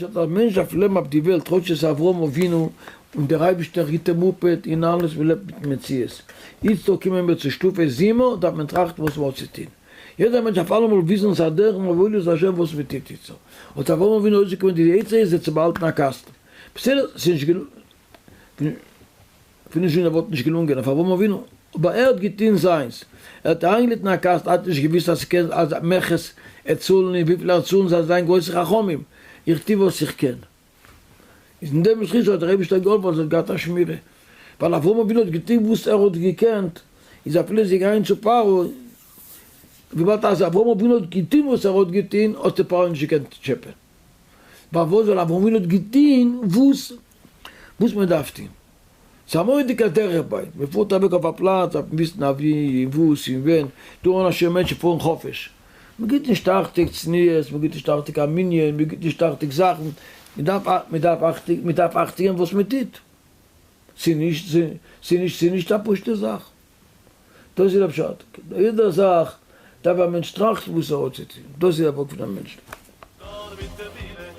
פשט אז א מענטש דארף לעבן אויף די וועלט כאטש עס איז אברהם אבינו און דער אייבישטער היט אים אפעט און אלעס מען לעבט מיטן מציאות איצט דא קומען מיר צו שטופי זימה דארף מען טראכטן וואס מען האט צו טון יעדער מענטש דארף אלעמאל וויסן ס'איז א דרך און עבודת השם וואס מען טוט איצט האט אברהם אבינו אויסגעקומען די עצה איז זיך צו באהאלטן א קאסטן בסדר ס'איז נישט אפילו נישט ווען ער וואלט נישט געלונגען אויף אברהם אבינו, אבער ער האט געטון זיינס, ער האט אריינגעליטן א קאסט, ער האט נישט געוויסט אז ס'קען אז מכס ער צאלן און וויפיל ער צאלן זיי זיין גרויסע חכמים, איך טו וואס איך קען. איז אין דעם זכות האט דער אייבישטער געהאלפן אז ער האט געהאט א שמירה, ווייל אברהם אבינו האט געטון וואס ער האט געקענט, איז אפילו איז געגאנגען צו פרעה, וויבאלד אז אברהם אבינו האט געטון וואס ער האט געטון, האט די פרעה נישט געקענט טשעפען. פארוואס? ווייל אברהם אבינו האט געטון וואס וואס מען דארף טון. ס'איז א מורא'דיגע דרך ביי אונז, מען פארט אוועק אויף א פלאץ דארף מען וויסן אוואו און וואס און ווען, דא אן א שיעור מענטשן פארן חופש, מען גיבט נישט אכטונג צניעות, מען גיבט נישט אכטונג א מנין, מען גיבט נישט אכטונג זאכן, מען דארף מען דארף אכטונג מען דארף אכטונג געבן וואס מען טוט, ס'איז נישט ס'איז נישט ס'איז נישט א פשוט'ע זאך. דאס איז דער פשט, יעדע זאך דארף א מענטש טראכטן וואס ער האט צו טון, דאס איז דער ווארט פון א מענטש. נאר מיט אמונה.